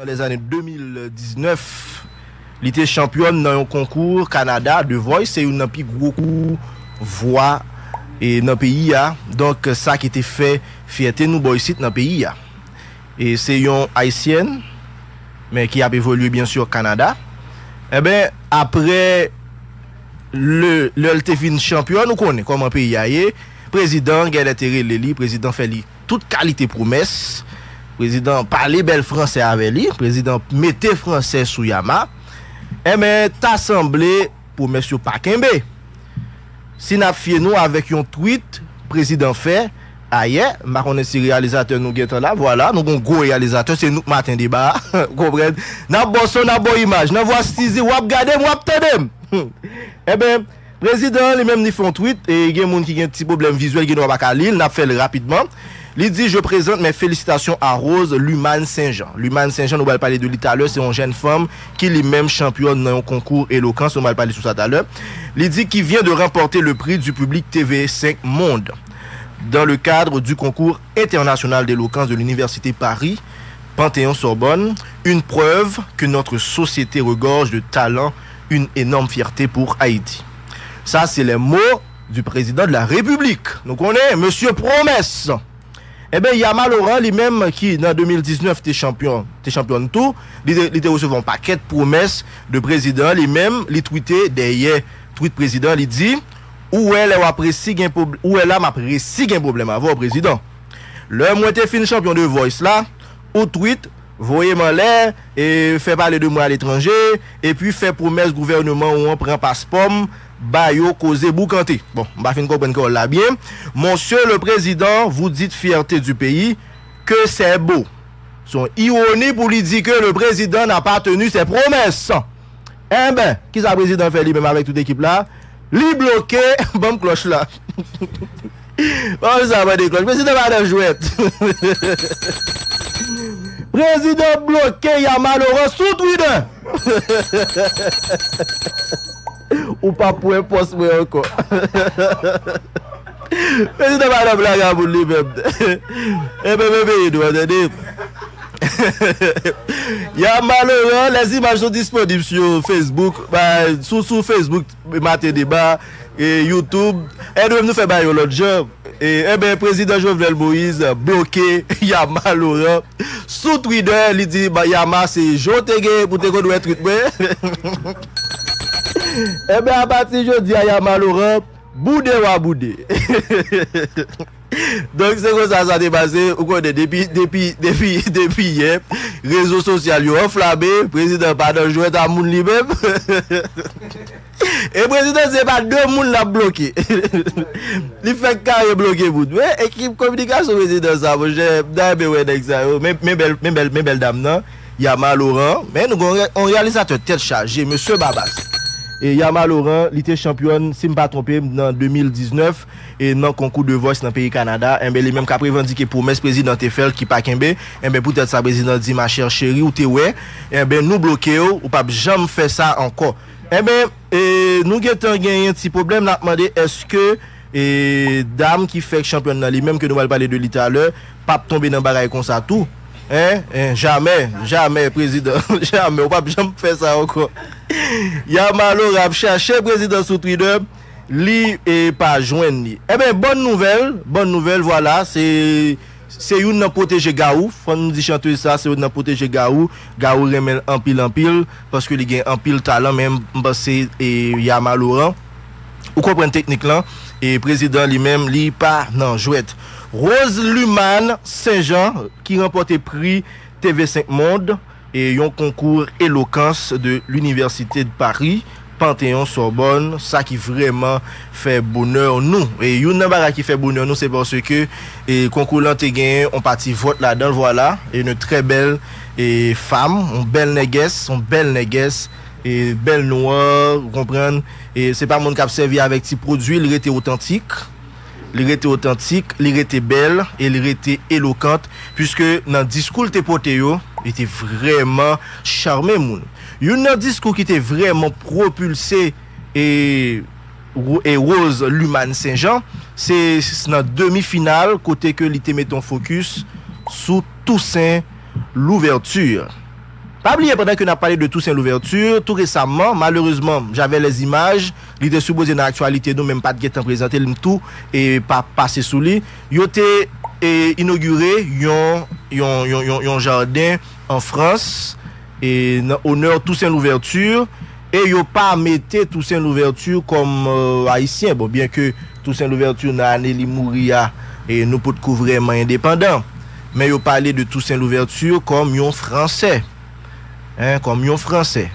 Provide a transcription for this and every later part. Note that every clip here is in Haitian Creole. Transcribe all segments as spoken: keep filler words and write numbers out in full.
lèzane de mil diznèf, li te chanpyòn nan yon konkou Kanada, The Voice, se youn nan pi gwo konkou vwa e nan peyi a. Donk, sa ki te fè fyète nou bò isit nan peyi a. E se yon Ayisyèn, men ki ap evolye, byen si, Kanada. Enben, apre lè, lè l te vin chanpyòn, ou konnen kòman peyi a ye, prezidan genlè te rele li, prezidan fè li tout kalite pwomès, prezidan pale bèl fransè avè li, prezidan mete fransè sou Yama. Enben, ta sanble pwomès yo pa kenbe. Si n ap fye nou avèk yon tweet prezidan fè ayè, m pa konnen si reyalizatè nou gentan la, vwala, nou gon gwo reyalizatè, se nou k maten deba a, konprann? N ap ba w son, n ap ba w imaj. Nan vwa Steezy, w ap gade m, w ap tande m. Enben, prezidan an li menm li fè yon tweet, e gen moun ki gen ti pwoblèm vizyèl, gen dwa pa ka li l, n ap fè l rapidman. Li di, je présente mes félicitations à Rose Lumane Saint-Jean. Lumane Saint-Jean, nou pral pale de li talè, se yon jèn fanm ki li menm chanpyòn nan yon konkou elokans, nou pral pale sou sa talè. Li di, qui vient de remporter le prix du public T V cinq Monde dans le cadre du concours international d'éloquence de l'Université Paris Panthéon-Sorbonne, une preuve que notre société regorge de talents, une énorme fierté pour Haïti. Sa se les mots du président de la République. Nou konnen, mesye pwomès. Enben, Yama Laurent, li menm ki nan de mil diznèf te chanpyon, te chanpyòn tou, li te, li te resevwa yon pakèt pwomès de prezidan, li menm, li twite dèyè twit prezidan, li di, ou wè lè w ap resi gen pwob-, ou wè la m ap resi gen pwoblèm avè w, prezidan. Lè mwen te fin chanpyon The Voice la, ou twit, voye m anlè, e fè pale de mwen aletranje, epi fè pwomès gouvènman ou an pran paspò m, ba yo koze boukante. Bon, m pa fin konprann kreyòl la byen. Monsieur le Président, vous dites fierté du pays, que c'est beau. Se yon iwoni pou li di ke le président n'a pas tenu ses promesses. Enben, kisa prezidan fè li menm avèk tout ekip la? Li bloke, ban m klòch la. Ban m sa, mande klòch. Prezidan pa nan jwèt. Prezidan bloke Yama Laurent sou Twitter. Ou p ap wè pòs mwen ankò. Prezidan pa nan blag a moun li menm. Enben, men peyi nou an, tande. Yama Laurent, les images sont disponibles sur Facebook, ba, sou, sou Facebook, Maten Deba, e YouTube. E nou menm nou fè bagay yon lòt jan. E, enben, prezidan Jovenel Moïse bloke Yama Laurent sou Twitter, li di, ba, Yama se jan w te gen pou te konn wè tweet mwen. Enben, apati jodi a, Yama Laurent, boude w a boude. Donk, se konsa sa te pase, ou konnen, depi, depi, depi, depi yè, rezo sosyal yo anflame, prezidan pa nan jwèt a moun li menm. E prezidan se pa de moun l ap bloke. Li fèk kare bloke moun. Men ekip kominikasyon prezidan sa, monchè, m ta renmen wè nèg sa yo. Men, men bèl, men bèl, men bèl dam nan, Yama Laurent. Men nou gen yon reyalizatè tèt chaje, mesye Babas. E Yama Laurent, li te chanpyòn, si m pa twonpe m, nan de mil diznèf, e nan konkou The Voice nan peyi Kanada. Enben, li menm k ap revandike pwomès prezidan te fè l ki pa kenbe. Enben, poutèt sa, prezidan di, ma chère chérie, ou te wè. Enben, nou bloke w, ou p ap janm fè sa ankò. Enben, e, nou gentan genyen ti pwoblèm, n ap mande èske, e, dam ki fèk chanpyòn nan li menm, ke nou pral pale de li talè, p ap tonbe nan bagay konsa tou. Hein? Hein, jamè, jamè, prezidan, jamè, ou p ap janm fè sa ankò. Yama Laurent ap chache prezidan sou Twitter, li, e, pa jwenn li. Enben, bòn nouvèl, bòn nouvèl, vwala, se, se youn nan pwoteje Gawou. Fò n di chantez sa, se youn nan pwoteje Gawou. Gawou renmen l anpil, anpil, paske li gen anpil talan, men m panse, e, Yama Laurent, ou konprann teknik lan, e prezidan li menm, li pa nan jwèt. Rose Lumane Saint-Jean, ki ranpòte pri T V cinq Monde, e yon konkou elokans de l'Université de Paris, Panthéon Sorbonne, sa ki vrèman fè bonè nou. E youn nan bagay ki fè bonè nou, se paske, e, konkou lan te genyen yon pati vòt ladan l, vwala, e une très belle, e, femme, yon bèl nègès, yon bèl nègès, e, bèl nwa, ou konprann, e se pa moun k ap sèvi avèk ti pwodui, li rete otantik. Li rete otantik, li rete bèl e li rete elokant, piske nan diskou l te pote yo, li te vrèman chame moun. Youn nan diskou ki te vrèman pwopilse e, Ro- e Rose Lumane Saint-Jean, se s- nan demi final kote ke li te mete yon fokis sou Toussaint Louverture. Pa bliye, pandan ke n ap pale de Toussaint Louverture, tou resaman, malerezman, j'avais les images, li te sipoze nan aktyalite nou, men m pa t gentan prezante l, m tou e pa pase sou li. Yo te e, inogire yon, yon, yon, yon, yon jaden an Frans e, nan onè Toussaint Louverture. E yo pa mete Toussaint Louverture kòm e, Ayisyen. Bon, byen ke Toussaint Louverture nan ane li mouri a, e nou potko vrèman endepandan. Men yo pale de Toussaint Louverture kòm yon Fransè. Hein, kòm yon Fransè.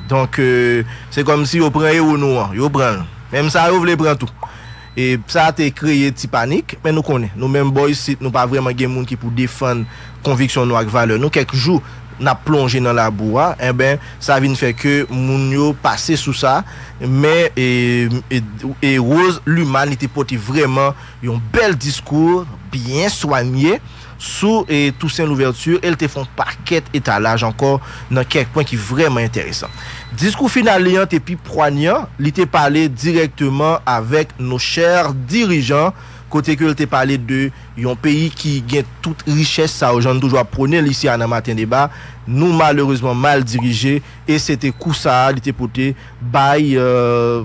Donk, e, se kòmsi yo pran ewo nou an, yo pran l. Menm sa yo vle pran tou. E sa te kreye ti panik, men nou konnen, nou menm bò isit, nou pa vrèman gen moun ki pou defann konviksyon nou ak valè nou. Kèk jou, n ap plonje nan labou a, enben, sa vin fè ke moun yo pase sou sa, men, e, e, e Rose Luman, li te pote vrèman yon bèl diskou, byen swanye, sou e, Toussaint Louverture, e l te fè yon pakèt etalaj ankò nan kèk pwen ki vrèman enteresan. Diskou final li an te pi pwanyan, li te pale dirèkteman avèk nos chers dirigeants, kote ke l te pale de yon peyi ki gen tout richès sa yo, jan n toujou ap pwone l isi a nan Maten Deba, nou malerezman mal dirije, e se te kou sa a li te pote bay, e,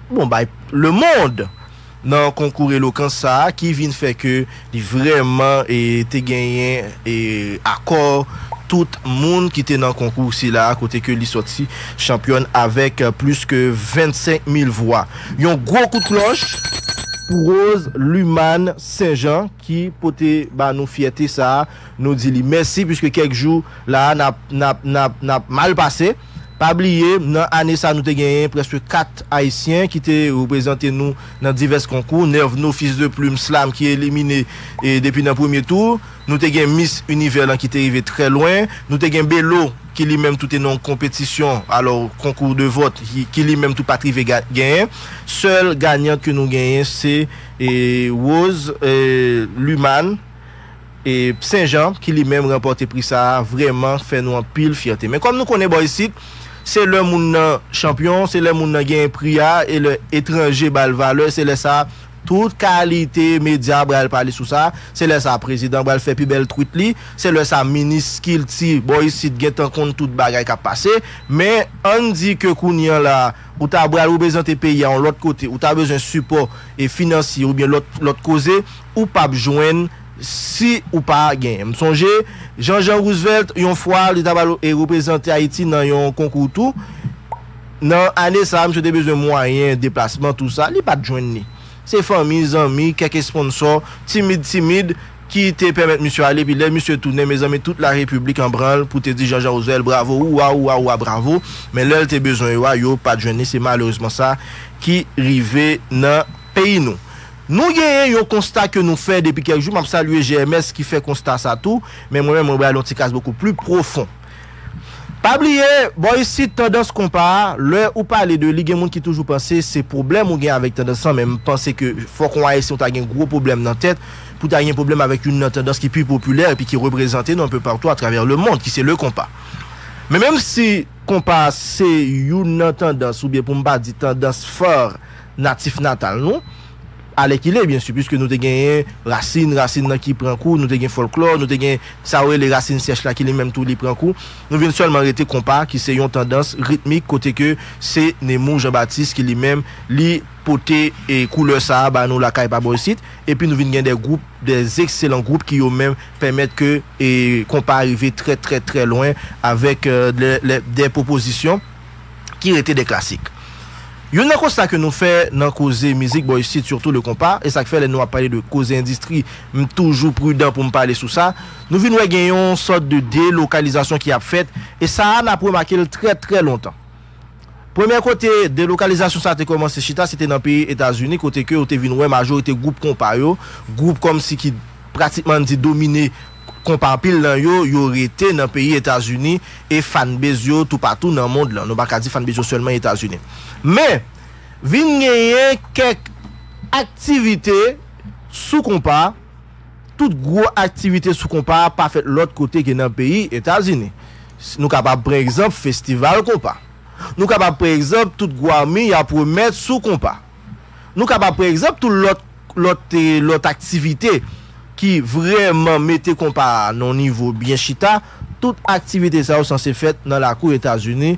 bon, bay lemonn nan konkou elokans sa a ki vin fè ke li vrèman e, te genyen e, akò tout moun ki te nan konkou sila a, kote ke li sòti chanpyòn avèk e, plis ke vennsenk mil vwa. Yon gwo kout klòch pou Rose Luman Senjan ki pote ba nou fyète sa a. Nou di li mèsi, piske kèk jou la a, n ap, n ap, n ap, n ap mal pase. Pa bliye, nan ane sa, nou te genyen prèske kat Ayisyen ki te reprezante nou nan divès konkou. Nèv Nofis de Plim Slam ki elimine e, depi nan premye tou. Nou te gen Miss Univers lan ki te rive trè lwen. Nou te gen Belo ki li menm tou te nan yon konpetisyon, alò, konkou de vòt, ki, ki li menm tou pa t rive ga- genyen. Sèl ganyant ke nou genyen, se e, Rose e, Luman e, Senjan, ki li menm ranpòte pri sa a, vrèman fè nou anpil fyète. Men kòm nou konnen bò isit, se lè moun nan chanpyon, se lè moun nan genyen pri a, e lè etranje ba l valè, se lè sa a, tout kalite medya pral pale sou sa, se lè sa a, prezidan pral fè pi bèl twit li, se lè sa a, minis kilti bò isit gentan konn tout bagay k ap pase, men ann di ke kounye a la, ou ta pral reprezante peyi a yon lòt kote, ou ta bezwen sipò e finansye oubyen lòt, lòt koze, ou p ap jwenn si ou pa genyen. M sonje, Jean Jean Roosevelt, yon fwa, li ta pral e reprezante Ayiti nan yon konkou tou. Nan ane sa a, misye te bezwen mwayen deplasman, tou sa, li pa t jwenn li. Se fanmi, zanmi, kèk esponsò, timid, timid, ki te pèmèt misye ale, epi lè misye tounen, mezanmi, tout larepiblik an branl pou te di Jean Jean Roosevelt bravo, oua, oua, oua, bravo. Men lè l te bezwen yo a, yo pa t jwenn li, se malerezman sa ki rive nan peyi nou. Nou genyen yon konsta ke nou fè depi kèk jou, m ap salye G M S ki fè konsta sa tou, men mwen menm, mwen bay yon ti kras bokou pli pwofon. Pa bliye, bò isit, tandans konpa a, lè ou pale de li, gen moun ki toujou panse se pwoblèm ou gen avèk tandans lan, men m panse ke fòk yon Ayisyen ou ta gen gwo pwoblèm nan tèt pou ta gen pwoblèm avèk youn nan tandans ki pi popilè epi ki reprezante nou anpe patou atravè lemonn, ki se le konpa. Men menm si konpa se youn nan tandans, oubyen pou m pa di tandans fè natif natal nou, alèkile, byen si, piske nou te genyen rasin, rasin nan ki pran kou, nou te gen fòlklò, nou te gen sa yo rele rasin sèch la ki li menm tou li pran kou. Nou vin sèlman rete konpa ki se yon tandans ritmik kote ke se Nemou Jean Baptiste ki li menm li pote e koulè sa a ba nou lakay pa bò isit. Epi nou vin gen de gwoup, de ekselan gwoup ki yo menm pèmèt ke e konpa rive trè, trè, trè lwen avèk e, de, de, de pwopozisyon ki rete de klasik. Youn nan konsta ke nou fè nan koze mizik bò isit, sitou le konpa, e sa k fè lè nou ap pale de koze endistri, m toujou pridan pou m pale sou sa, nou vin wè gen yon sòt de delokalizasyon ki ap fèt, e sa a n ap remake l trè, trè lontan. Premye kote delokalizasyon sa te kòmanse chita, se te nan peyi Etazini, kote ke ou te vin wè majorite gwoup konpa yo, gwoup kòmsi ki pratikman di domine konpa anpil nan yo, yo rete nan peyi Etazini e fanbase yo toupatou nan mond lan. Nou pa ka di fanbase yo sèlman Etazini. Men, vin genyen kèk aktivite sou konpa, tout gwo aktivite sou konpa pa fèt lòt kote ke nan peyi Etazini. Nou kapab pran egzanp festival konpa. Nou kapab pran egzanp tout Gwami y ap remèt sou konpa. Nou kapab pran egzanp tout lòt, lòt, e, lòt aktivite ki vrèman mete konpa a nan yon nivo byen chita. Tout aktivite sa yo sanse fèt nan lakou Etazini.